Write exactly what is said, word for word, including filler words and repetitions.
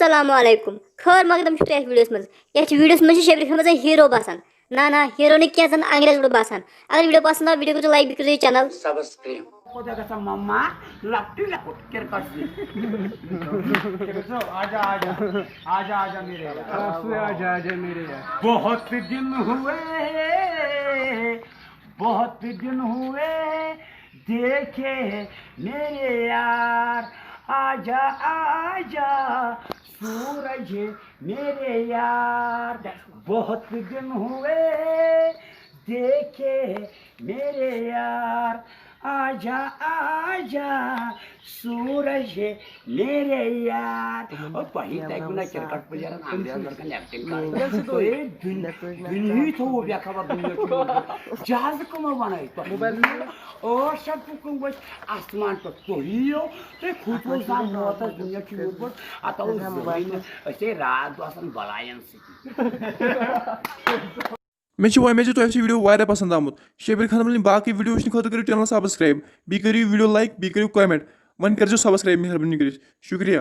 السلام علیکم۔ خٲر مقدم چھُ تۄہہِ یَتھ ویٖڈیوَس منٛز۔ یَتھ ویٖڈیوَس منٛز چھِ شبیر خان منٛز ہیٖرو باسان۔ نہ، نہ، ہیٖرو نہٕ کینٛہہ، زَن انگریز پٲٹھۍ باسان۔ اگر ویٖڈیو پَسنٛد آو، ویٖڈیو کٔرِو لایک، بیٚیہِ کٔرِو یہِ چینل۔ خۄدا گژھان مما لۄکٹُے لۄکُٹ کِرکٹ زِ۔ آجا آجا آجا آجا میرے یار۔ آ، سُے آجا آجا میرے یار۔ بہت دن ہوئے، بہت دن ہوئے دیکھے میرے یار، آجا آجا سورج میرے یار، بہت دن ہوئے دیکھے میرے یار، آجا آجا سورج میرے یار۔ او تۄہہِ تہِ تَگہِ نہ کرکٹ پلیئرن انگریز لڑکن ایکٹنگ کرٕنۍ۔ تۄہہِ دُن-، دُنیہٕے تھوٚوُ بے خبر دُنیا چھُ یوٗت بوٚڑ۔ جہازٕ کٕمو بنٲے تۄہہِ؟ ٲٹھ شیٚتھ بُکٕم ؤتھۍ آسمان پٮ۪ٹھ۔ تُہۍ یِیِو، تُہۍ کھوٗژِو زن موتس، دُنیا چھُ یوٗت بوٚڑ۔ اتھ اوس زٔمیٖن، أسۍ ہے راتھ دۄہ آسان بلاین سۭتۍ۔ مےٚ چھِ وۄمید زِ تۄہہِ آسہِ یہِ ویٖڈیو واریاہ پَسنٛد آمُت۔ شبیر خان بلٕنۍ باقٕے ویٖڈیو وٕچھنہٕ خٲطرٕ کٔرِو چینل سبسکرایب، بیٚیہِ کٔرِو یہِ ویٖڈیو لایک، بیٚیہِ کٔرِو کامنٹ۔ وۄنۍ کٔرۍزیو سبسکرایب مہربٲنی کٔرِتھ۔ شُکریہ۔